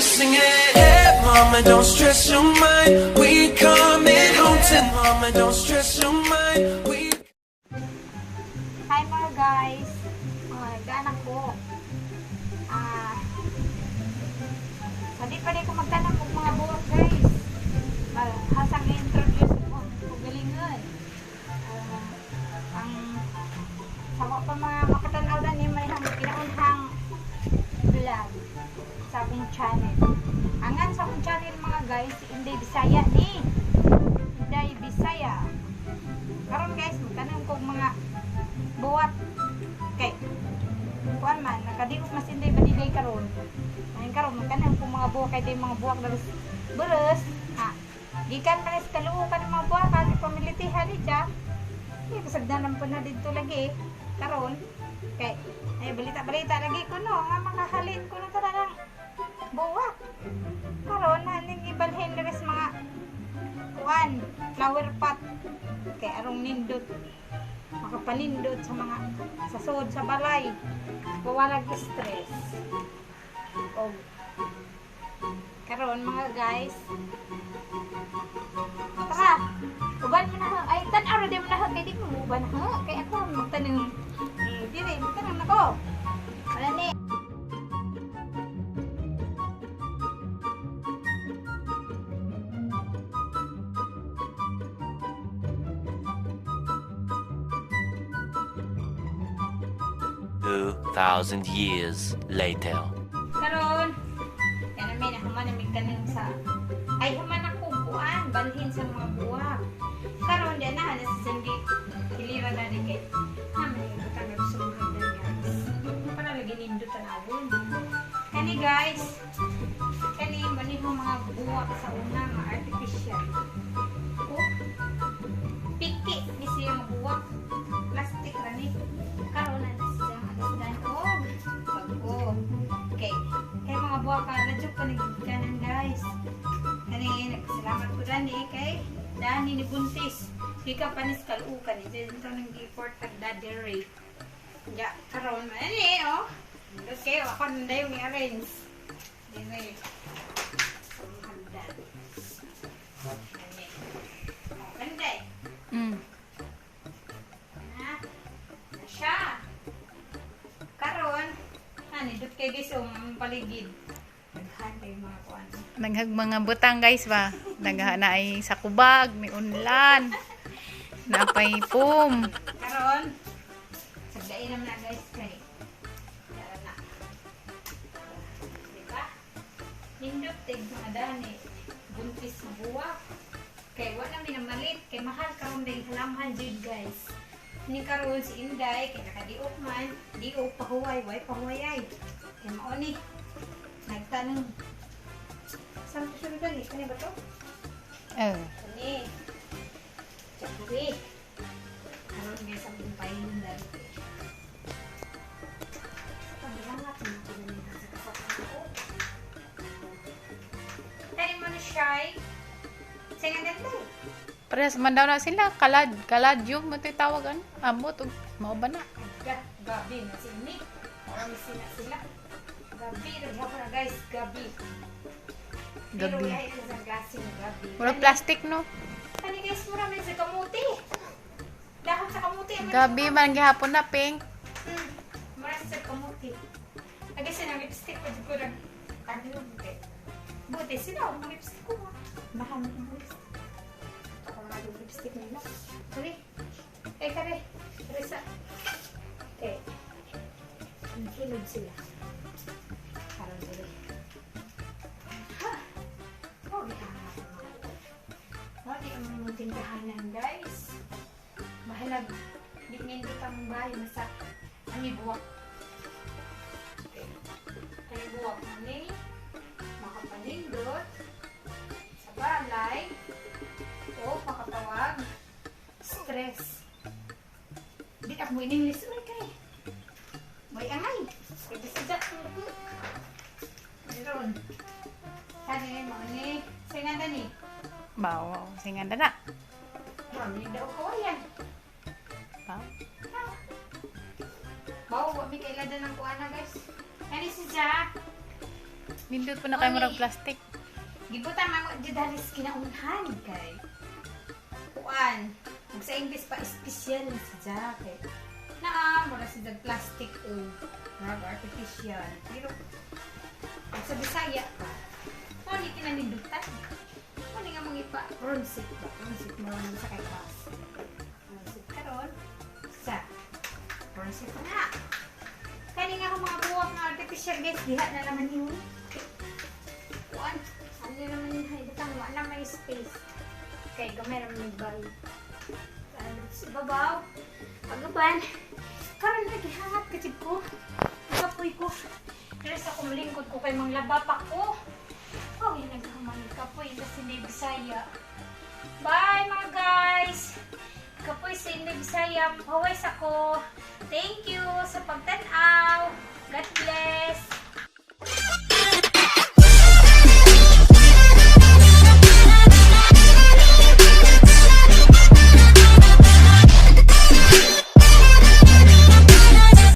Singing, "Hey, mama, don't stress your mind. We coming home tonight. Mama, don't stress your mind. We Hi mga guys. Oh, nagdaanak ko. Sa di pa di ko magtanong og mga buwak, guys. Hasang introduce ko og galingon. Ang sama pa mga makatanaw ni may hang kinaunhang vlog sa akong channel. Angan sa akong channel, mga guys, Inday Bisaya ni. Inday Bisaya. Karon guys, magtanong kog mga buwat kay kuan man nakadiok mas Inday badiday karon. Ayun, karon magtanong kog mga buwak kay day mga buwak dalos buros. Ha. Gikan man sa kaluokan ng mga buwak kay pamilitihan ni siya. Eh, kasagdanan po na dito lagi karon kay ay balita-balita lagi ko no nga makahalin ko na tarang buwak. Karon haning ibalhin diri sa mga kuan flower pot kay arong nindot, makapanindot sa mga sa sud sa balay, walang stress. Og karon mga guys, tara, uban mo na ha. Ay, tan-aw ra di mo na ha, kay di mo uban ha, kay ako magtanong. Dili magtanong nako wala ni. 2,000 years later. Karon kaya namin nahuman na mig sa ay human ako kuan balhin sa mga buwak. Karon di na na si Sandy hilira na di kay ha may butang na gusto mong hagdan, guys, para lagi nindot tanawon kani, guys. Kani maniho mga buwak sa una mga artificial. Oh, piki ni siya mga buwak, plastic ra ni. Karon na na siya alasdan og bago kay kay mga buwak ka na pa nagkanan, guys. Kani nagpasalamat ko dani kay dani ni buntis gikan pa ni sa Caloocan ni dito nang gi-port tag Daddy Ray. Ya karon ani oh, okay, ako nang dayon i-arrange dire sa mga hagdan. Ani. Oh, ganda eh. Ha? Na siya. Karon, ani dot kay guys oh, ang paligid. Daghan kay mga kuan. Naghag mga butang, guys, ba. Nagha na ay sa kubag, may unlan. Napay pum. Karon, sagdain naman na, guys, kay. Tara na. Diba? Nindot tig mga dani. Buntis sa buwak. Kay wala mi namalit, kay mahal karon dahil halamhan jud, guys. Ni karon si Inday kay nakadiok man, diok pahuway, way pahuway ay. Kay mao ni nagtanong. Saan ko siya dali? Kani ba to? Oh. Kani. Tsakuri. Karon guys, ang pain dali. Panglangat na ako dali sa kasama ko. Kani mo na siya ay. Sige, ganda eh. Parehas man daw na sila kalad, kaladyum mo ito'y tawag ano. Amot og mao ba na? Aga, gabi na si Nick. Marami sila sila. Gabi, naghapon na guys, gabi. Pero Gabi. wala yun sa gasing gabi. Murag plastic no. Kani guys, mura man sa kamuti. Dahon sa kamuti. Ang Gabi man gihapon na pink. Mura sa kamuti. Agay siya ng lipstick ko ko nag ano kay. Buti sila ang lipstick ko. Mahal ang lipstick. Ako nga yung lipstick nila. Kare. Eh kare. Kare sa. Okay. Hilod sila. Karon sila. Ha. Oh, gihangat ang mga Mo di ang mga tindahanan, guys. Bahalag di nindot ang bahay masa ami buwak. Okay. Kaya buwak ni makapanindot sa balay o makatawag stress. Di ako mo in-English uy kay. May angay. Kay bisita. Meron. Kani mo ni singa ni. Bawo, singanda na. Mami daw ko yan. Bawo. Bawo, wa mi kailada ng kuana, guys. Kani si Ja. Nindot po na kayo, murag plastic. Gibutan man mo jud halis kinaunhan kay kuan. Ug sa English pa, espesyal na si Jack eh. Naa, mura si Jack plastic o murag artificial. Pero ug sa Bisaya pa, mao ni kinanindutan. Mao ni nga mong ipa bronze ba? Bronze mo man sa kay class. Bronze karon sa bronze na. Kani nga akong mga buwak nga artificial, guys, diha na naman yun. Kuan, ano naman yun, hay, butang wala may space. Kay gamay raman may bay. Ano, sa babaw. Pagaban. Karon lagi hangat ka jud ko. Kapoy ko. Pero sa kumlingkod ko kay manglaba pa ko. Oh, yun naghaman kapoy kasi hindi Bisaya. Bye, mga guys! Kapoy sa hindi Bisaya. Haways ako. Thank you sa pagtanaw. God bless.